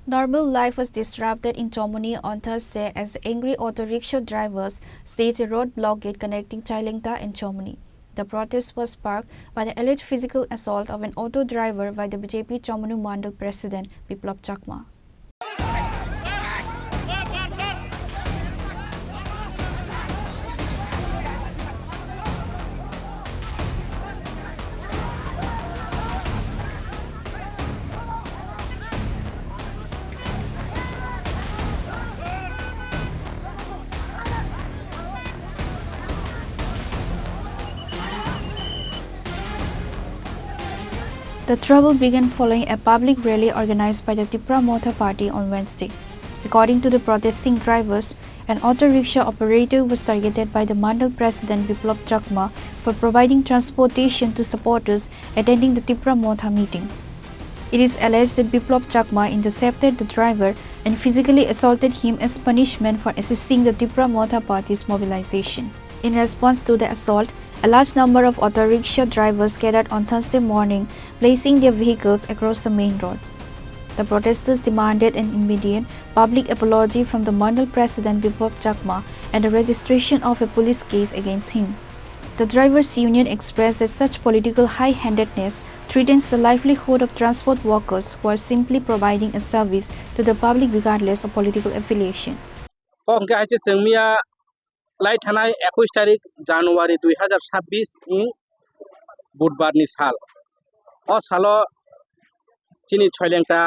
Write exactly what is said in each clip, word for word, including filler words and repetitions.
Normal life was disrupted in Chomoni on Thursday as the angry auto rickshaw drivers staged a road blockade connecting Chailengta and Chomoni. The protest was sparked by the alleged physical assault of an auto driver by the B J P Chomoni Mandal President Biplab Chakma. The trouble began following a public rally organized by the Tipra Motha Party on Wednesday. According to the protesting drivers, an auto rickshaw operator was targeted by the Mandal President Biplab Chakma for providing transportation to supporters attending the Tipra Motha meeting. It is alleged that Biplab Chakma intercepted the driver and physically assaulted him as punishment for assisting the Tipra Motha Party's mobilization. In response to the assault, a large number of auto rickshaw drivers gathered on Thursday morning, placing their vehicles across the main road. The protesters demanded an immediate public apology from the Mandal President Biplab Chakma and the registration of a police case against him. The drivers' union expressed that such political high-handedness threatens the livelihood of transport workers who are simply providing a service to the public regardless of political affiliation. Kok hwnkhe hai se chwng miya lai thanai ekush tarik January dui hazar sabbish ni Budbar ni sal. O salo chini Chailengta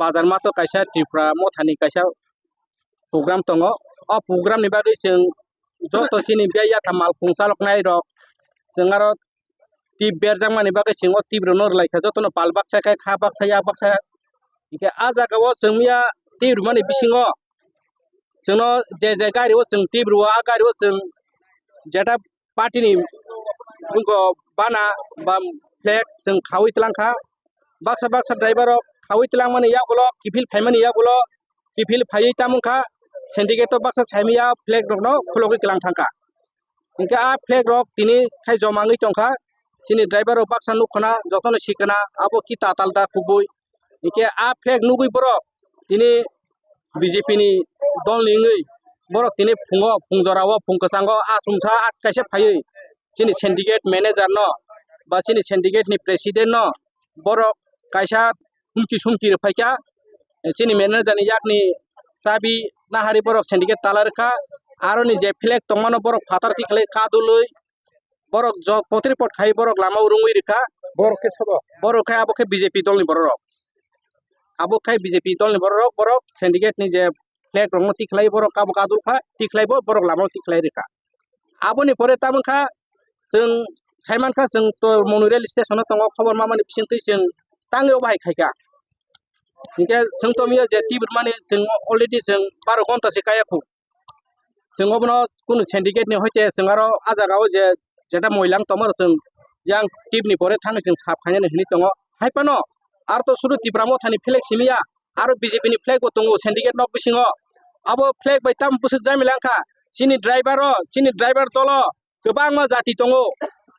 bazar mato kaisa Tripura Mothani kaisa program tongo. O program ni bagwi chwng joto chini biyai yatham malkhung chaloknai rok, chwng aro tip berjakmani bagwi chwng o tip rokno rwlaikha, jotono pal baksa khe kha baksa yak baksa. Hinkhe a jaga o chwng miya tip rwmani bisingo chwngno je je gari o chwng tip rwo, a gari o chwng jeta party ni bwskango bana ba flag chwng khaui twlang kha. Baksa baksa driver rok khaui twlang mani yagulo, kiphil phai mani yagulo, kiphil phaiwi tamo wngkha, syndicate o baksa saimanya flag rokno khulogwi kwlang thangkha. Hinkhe a flag rok tini khai joma wngwi tongkha. Chini driver rok baksa nukkha na, jotono sikha na, abo ki tatal da kubui. Hinkhe a flag nugwi borok tini B J P ni dol ni wngwi borok tini phungo, phung jora o, phung kwchango, asumsa at kaisa phaiwi chini syndicate manager no ba chini syndicate ni president no borok kaisa humki sumki rwphaikha. Chini manager ni yakni chabi nahari borok syndicate tala rwkha. Aroni je flag tongmano borok phatar tikhlai kadulwi borok jo potri pot khai borok lama o rwngwi rwkha. Borok khe sobo? Borok khe abo khe B J P dol ni borok rok. Abo khe B J P dol ni borok rok, borok syndicate ni je flag rokno tikhlai borok kabo kadul kha, tikhlai bo borok lama o tikhlai rwkha. Aboni pore tamo kha chwng saimankha chwng to Monu rail station o tongo, khobor mamani bisingtwi chwng tangwi obo hai khaikha. Hinkhe chwng to miya je tibir mani chwng already chwng baro gonta se kaya khu. Chwng obono kunu syndicate ni hoite chwng aro a jaga o je jeta moilang tongma rok chwng yang tip ni pore thangwi chwng sap khainani hinwi tongo. Hai phano aro to suru Tipra Mothani flag simi ya, aro B J P ni flag bo tongo syndicate nok bisingo. Abo flag bai tamo bwswk jami lang kha? Chini driver o, chini driver dolo kwbangma jati tongo.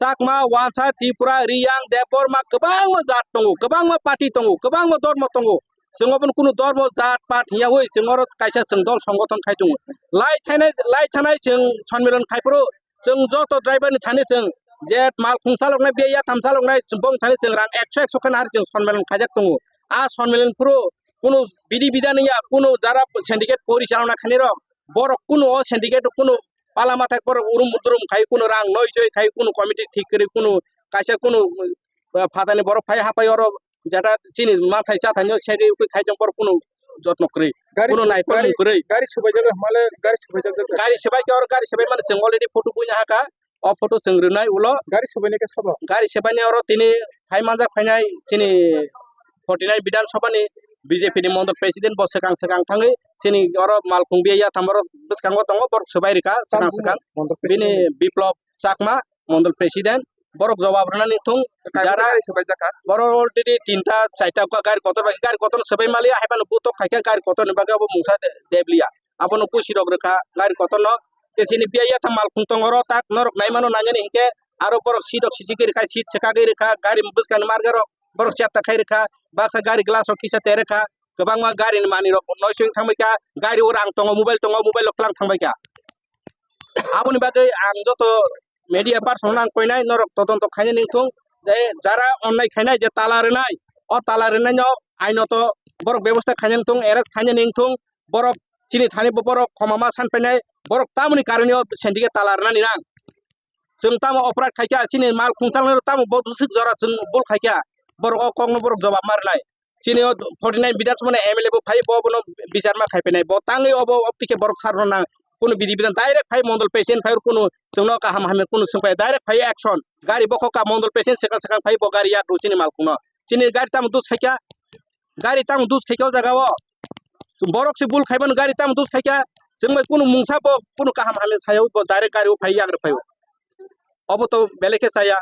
Chakma, Wansa, Tripura, Riyang, Debbarma kwbangma jat tongo, kwbangma party tongo, kwbangma dormo tongo. Chwng obono kunu dormo, jat, pat hiya oi chwng oro kaisa chwng dol songgothon khai tongo. Lai thanai, lai thanai chwng sonmilan khai phuru chwng joto driver ni thani chwng je malkhung chaloknai, bia yatham chaloknai, bong thani chwng rang ekso ekso khe nahar chwng sonmilan khaijak tongo. A sonmilan phuru kunu bidi bida ni ya, kunu jara syndicate pori chalokna khainai rok, borok kunu o syndicate kunu pala mathak borok urum durum khai, kunu rang noi choi khai, kunu committee thik kwrwi, kunu kaisa kunu, uh, phatani borok phai hapai oro jeta chini manthai chathaino seri ui khai tong borok kunu jotno kwrwi, gari kunu su-, naikolmung gari, kwrwi. Gari subaijak male gari subaijak. Gari subai khe oro gari subai mani chwng already photo buina haka. O photo chwng rwnai ulo. Gari subaini khe sobo? Gari subaini oro tini phai manjak phainai chini forty nine Bidhan Sabha ni B J P ni mondol president bo swkang swkang thangwi chini oro malkhung bia yatham oro bwskango tongo, borok swbai rwkha swkang swkang. Bini Biplab Chakma, mondol president, borok jawab rwnani thung. Jara gari swbaijak kha? Borok already tinta charta gari kotor bai, gari kotor swbai maliya, hai phano butok khaikha gari kotor ni bagwi abo mungsa de-, debliya. Abono pusi rok rwkha gari kotor no. Ke chini bia yatham malkhung tongo oro tak norok naimano nainani hinkhe aro borok seat rok sisi gwi rwkha, seat swkagwi rwkha, gari bwskangni marga rok borok chepta khai rwkha, baksa gari glass rok kisa te rwkha, kwbangma gari ni manwi rok noising thangbai kha, gari o rang tongo, mobile tongo, mobile rok tlang thangbai kha. Aboni bagwi ang joto media person no ang koinai norok todonto khainani wngthung, je jara onnai khainai je tala rwnai, o tala rwnai no ainoto borok bebosta khainani wngthung, arrest khainani wngthung, borok chini thani bo borok khoma ma san painai, borok tamoni karoni o syndicate tala rwnani nang. Chwng tamo operate khaikha, chini mal khungchal no tamo bo bwswk jora chwng bul khaikha, borok o kokno borok jobab ma rwnai. Chini o forty nine Bidhan Sabha ni M L A bo phai, bo bono bichar ma khai phainai, bo tangwi obo optike borok sar rwnang, kunu bidi bidan direct phai mondol president phai kunu chwngno kaham hamya kunu swng phai direct phai action, gari bokhok ka mondol president swkang swkang phai bo gari yak rw chini mal khungno, chini gari tamo dus khaikha, gari tamo dus khaikha o jaga o, borok se bul khaimano gari tamo dus khaikha, chwng bai kunu mungsa bo kunu kaham hamya saya bo direct gari o phai yak rw phai o. Obo to belai khe chaya.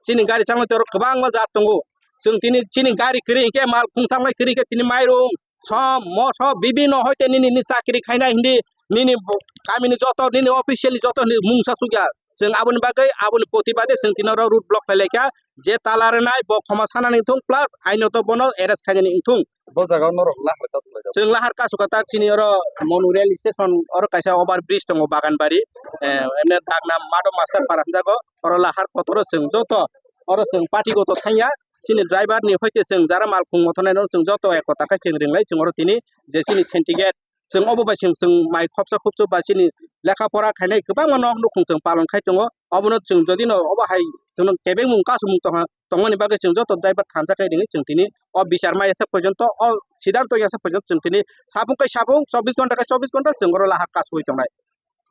Chini gari changma tei oro kwbangma jat tongo. Chwng tini chini gari kwrwi hinkhe mal khungsa wngnai kwrwi hinkhe tini mairum, som, moso, bibino hoite nini, nini chakri khainai hindi nini bo-, kamini joto nini official ni joto hinwi mungsa sukya. Chwng aboni bagwi aboni protibade chwng tini oro road block khlai laikha. Je tala rwnai bo khoma sanani wngthung plus aino to bono arrest khainani wngthung. Bo jaga o norok lahar kasu laijak. Chwng lahar kasu kha tak chini oro Monu rail station oro kaisa over bridge tongo Baganbari, eh, emne dakna Madho Master Para hwnjago. Oro lahar kotoro chwng joto oro chwng party goto thangya. Chini driver ni hoite chwng jara mal khung mothonai no chwng joto ekota khe chwng ringlai chwng oro tini je chini syndicate chwng obo bai chwng, chwng mai khopsa khopsa ba chini lekha pora khainai kwbangma nok nukhung chwng palon khai tongo. Obono chwng jodi no obo hai chwngno kebengmung kasumung tongha, tongmani bagwi chwng joto driver thansa khe ringwi chwng tini o bichar ma esa porjonto o siddhanto esa porjonto chwng tini sabung kai sabung chobbish ghonta kai chobbish ghonta chwng oro lahar kasui tongnai.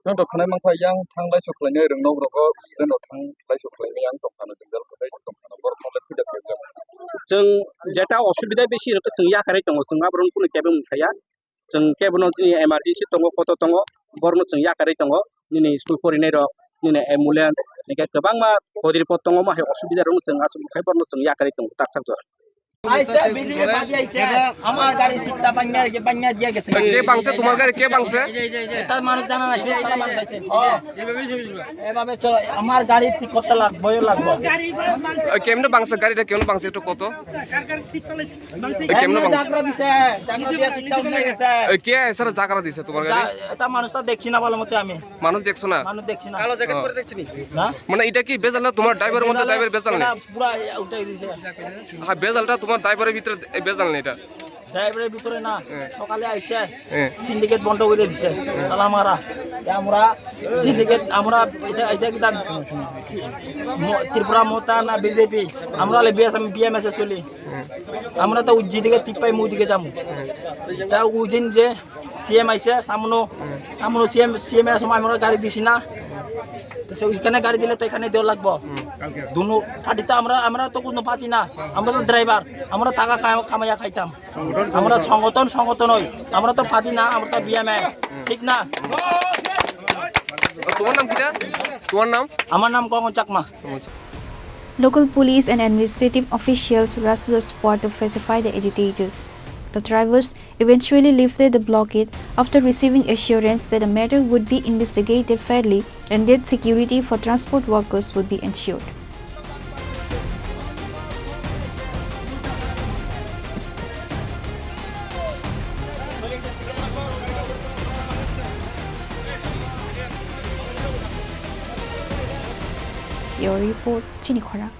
Chwng rok khwnai mankha yang thanglai sok khlainai rwng nok rogo student rok thanglai sok khlainai yang tongphano jwngjal kwtai tongphano borok thanglai phida khlaijak. Chwng jeta osubida bisi rwkhe chwng yakarwi tongo, chwng aborok kunu kebengmung khaiya. Chwng kebono tini emergency tongo, koto tongo, borokno chwng yakarwi tongo. Nini school porinai rok, nini ambulance, hinkhe kwbangma hodiripot tongo, omo hai osubida rokno chwng aswk khai borokno chwng yakarwi tongo taksa jora. আইছে, BJP party আইছে। আমার গাড়ি সিটটা ভাঙিয়া, ভাঙিয়া দিয়া গেছে। কে ভাঙছে? তোমার গাড়ি কে ভাঙছে? এটা মানুষ জানা নাই, এটা ভাঙছে। ও, এভাবে চলো, আমার গাড়ি ঠিক করতে লাগবো, লাগবো। এ, কেমনে ভাঙছে গাড়িটা? কেমনে ভাঙছে একটু কত? এ, কেমনে এমনি ভাঙছে? জাগরা দিছে, জাগরা দিয়ে সিটটা উঠে গেছে। এ, কে এসারে জাগরা দিছে তোমার গাড়ি? যা-, এটা মানুষটা দেখছি না ভালো মতো আমি। মানুষ দেখছো না? মানুষ দেখছি না। কালো জ্যাকেট পরে দেখছি নি? না। মানে এটা কি ভেজাল না? তোমার ড্রাইভারের মধ্যে ড্রাইভার ভেজাল নেই? এটা পুরা উঠাই দিছে। হ্যাঁ, ভেজালটা তোমার ড্রাইভারের ভিতরে, এই ভেজাল নেই এটা। ড্রাইভারের ভিতরে না, হ্যাঁ। সকালে আইসে হ্যাঁ। সিন্ডিকেট বন্ধ করে দিছে, তালা মারা। এ আমরা সিন্ডিকেট, আমরা এটা, এটা কি তার সি-, ম-, ত্রিপুরা মতা না বিজেপি? আমরা হলে বিএস, আমি বিএমএস এ চলি। হ্যাঁ। আমরা তো উজ্জি দিকে টিপ্পাই মুই দিকে যাবো। হ্যাঁ। তা ওই দিন যে সিএম আইসে, সামনো, সামনো সিএম, সিএম এর সময় আমরা গাড়ি দিছি না। তো সে ওইখানে গাড়ি দিলে তো এখানে দেওয়া লাগবো। হুম। দুনো পার্টি তো আমরা, আমরা তো কোনো পার্টি না, আমরা তো ড্রাইভার, আমরা টাকা কাম-, কামাইয়া খাইতাম। সংগঠন, আমরা সংগঠন। সংগঠন, সংগঠন হই, আমরা তো পার্টি না, আমরা তো বিএমএস, ঠিক না? তোমার নাম কিটা? তোমার নাম? আমার নাম গগন Chakma. Local police and administrative officials rushed to the spot to pacify the agitators. The drivers eventually lifted the blockade after receiving assurance that the matter would be investigated fairly and that security for transport workers would be ensured. Your report, Chini Khorang.